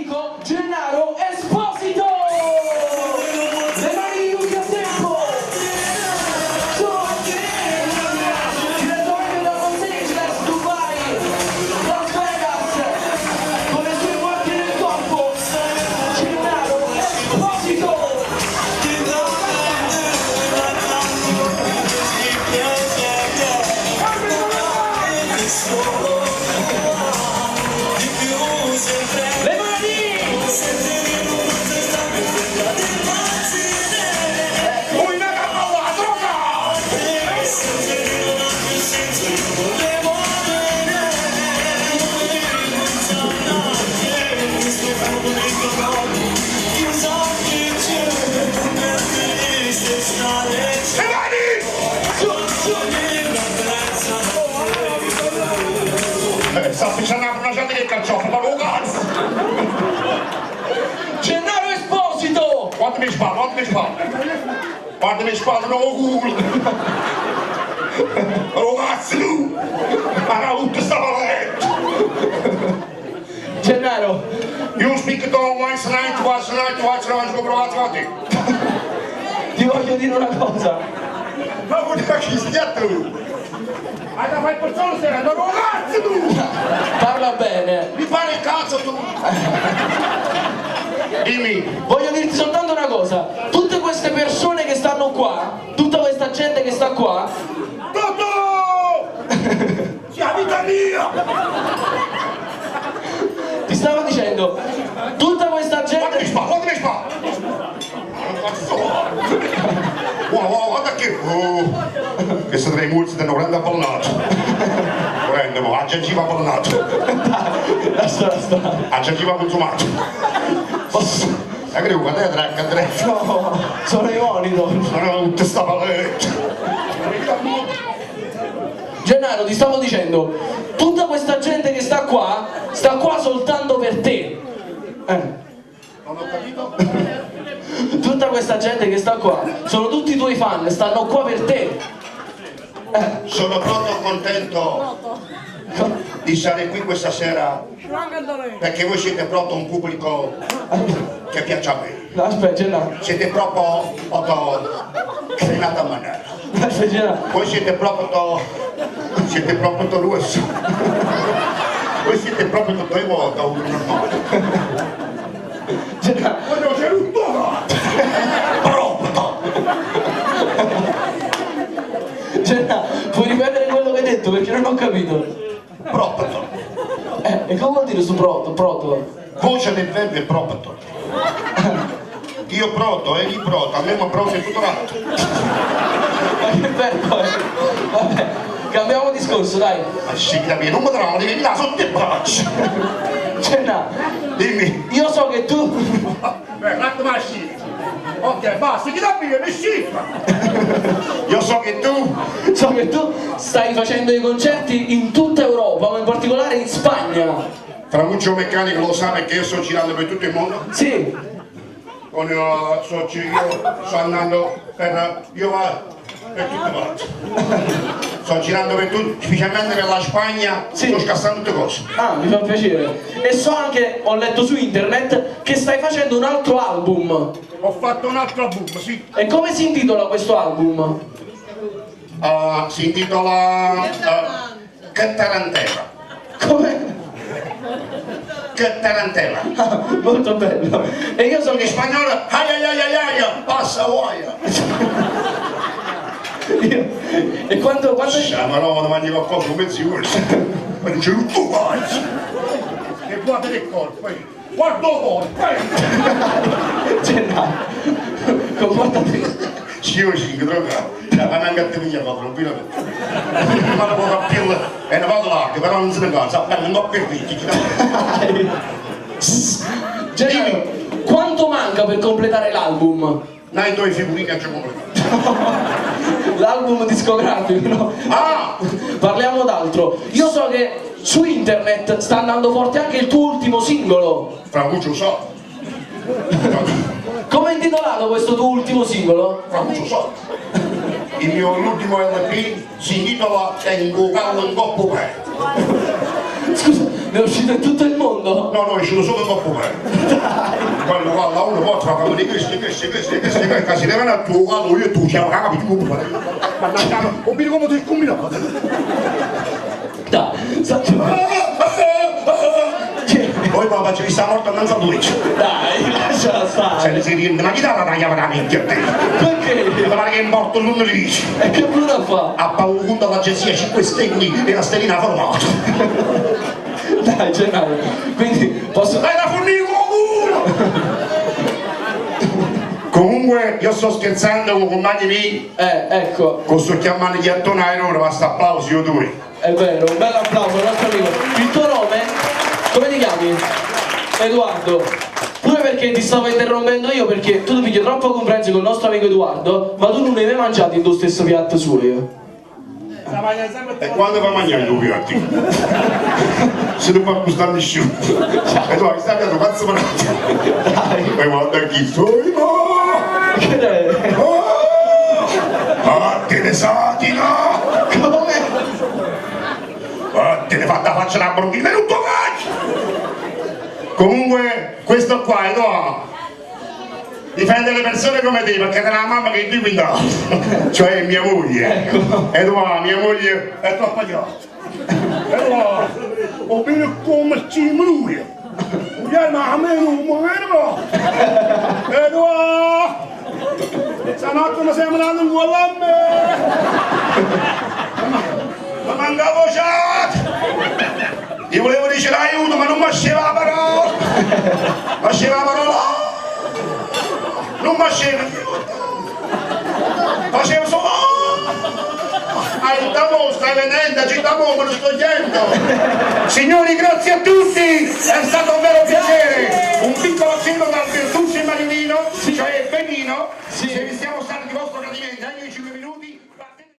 amico Gennaro Esposito! Le mani di tutti a tempo! Su! Direttamente da Los Angeles, Dubai, Las Vegas, con le sue guardie del corpo, Gennaro Esposito! Le mani! Ui, la droga! Le mani! Su, su! Sta appicciando una gente che carciofo, ma lo cazzo! Gennaro Esposito! Guarda mi spalle, guarda mi spalle! Guarda mi spalle, no culo! Lo cazzo tu! Ma no, tutto sta paletta! Gennaro, You speak to once night, once night, once night, once night, ti voglio dire una cosa. Ma vuoi chi stia tu? Hai da fare persone sera, ma lo cazzo tu! Parla bene. Mi pare il cazzo tu! Dimmi! Voglio dirti soltanto una cosa. Tutte queste persone che stanno qua, tutta questa gente che sta qua, Tutto! Sì, vita mia! ti stavo dicendo, tutta questa Guarda mi gente... spalle, guarda mi spalle! Cazzo! Guarda, guarda che... Oh, queste tre multi hanno grande avvelenato. Prende, ma la gengiva avvelenato. Lasciala stare. La gengiva consumato. Posso... E credo che te tre, che tre. No, sono i monitor. Sono tutta sta paletta. Gennaro, ti stavo dicendo, tutta questa gente che sta qua soltanto per te. Non ho capito? Tutta questa gente che sta qua, sono tutti i tuoi fan, stanno qua per te. Sono proprio contento di stare qui questa sera perché voi siete proprio un pubblico che piace a me. No, aspetta, Gennaro. Siete proprio otto a maniera. Aspetta, Gennaro. Voi siete proprio siete proprio russo. Voi siete proprio due volte un normale. Gennaro. Voglio c'è un Proprio! Gennaro, puoi ripetere quello che hai detto perché non ho capito. Proprio! E come vuol dire su proto? Proto? Voce del verbo è proprio. Io proto, egli proto, a me mi proto è tutto l'altro. Ma che verbo è? Vabbè, cambiamo discorso, dai. Ma sì, mia, non mi trovo, devi là sotto il braccio. Gennaro, Dimmi. io so che tu... Beh, un attimo a Ok, basta, chi da bene, mi scippa. Io so che tu... So che tu stai facendo i concerti in tutta Europa, ma in particolare in Spagna. Framuccio Meccanico lo sa perché io sto girando per tutto il mondo. Sì. Con, io sto andando per... io vado per tutte parti. Sto girando per tutto, specialmente per la Spagna, Sì. sto scassando tutte cose. Ah, mi fa piacere. E so anche, ho letto su internet, che stai facendo un altro album. Ho fatto un altro album, sì. E come si intitola questo album? Si intitola Che tarantella. Come? Che tarantella. Ah, molto bello. E io so In che... spagnolo, ai ai ai ai ai, passa guaia. Io... E quando... quando... Sì, ma no, non mangi qualcosa, un mezz'ora. Ma non c'è tutto cazzo. E guarda che corpo, eh. Guarda il corpo, eh. Gennaro, comportati. Sì, io sì, che droga. Ma neanche a te mia cosa, non vedo. Ma la poca pilla e ne vado là, che però non se ne cazzo, non ho per ricchi. Gennaro, quanto manca per completare l'album? Dai due figurine a completato. L'album discografico, no? Ah! Parliamo d'altro. Io so che su internet sta andando forte anche il tuo ultimo singolo. Framuccio so. Come è intitolato questo tuo ultimo singolo? Framuccio so. Il mio ultimo LP si intitola Tengo callo in coppo per. Scusa, Ne è uscito in tutto il mondo? No, no, è uscito solo troppo bene. Quando va là uno poi fa come di questi, questi, questi, questi, che si devono a tuo capo, io e tu siamo capi, tu, mannaggia, ho visto come ti hai combinato. Dai, senti. Che? Poi papà ci sta morto innanzi a lui. Dai, lasciala stare. Se ne si riende una chitarra tagliava la minchia a te. Perché? Mi pare che è morto lunedì. E che brutta fa? Ha paura dall'agenzia 5 Stelle e la stellina formata. Dai, Gennaro, quindi posso... Dai la fornire con culo! Comunque io sto scherzando con i compagni miei, Ecco, con sto chiamando gli attonai ora, basta applausi io due. è vero, un bel applauso al nostro amico. Il tuo nome? Come ti chiami? Edoardo. Pure perché ti stavo interrompendo io perché tu ti pigli troppo conferenze con il nostro amico Edoardo, ma tu non ne hai mai mangiato il tuo stesso piatto suo. E quando va a mangiare i tuoi piatti? Se non fa gustare nessuno. E tu stai andando cazzo per Dai, Poi guarda chi sono! che è? Oh! Ah, te ne satina! Come? Ah, te ne fatta faccia la bronchina e tutto cazzo! Comunque, questo qua, Edoardo, difende le persone come te, perché te la mamma che ti guida, cioè mia moglie. Ecco. Edoardo, mia moglie è troppo grossa. Edoardo, ho bene come ci lui. Ma a me non muoverlo. Edoardo! Stanotte mi siamo andati in a me! Ma mancavo chat! Gli volevo dire l'aiuto, ma non mi usciva la parola! Mi usciva la parola! Non mi usciva! Facevo solo... Aiutamo, stai venendo, ci stiamo, me lo sto dicendo! Signori, grazie a tutti! È stato un vero piacere! Un piccolo accenno dal Bertuccio e Mariolino, cioè Benino. Sì. Se vi siamo stati di vostro gradimento, anche in 5 minuti, battete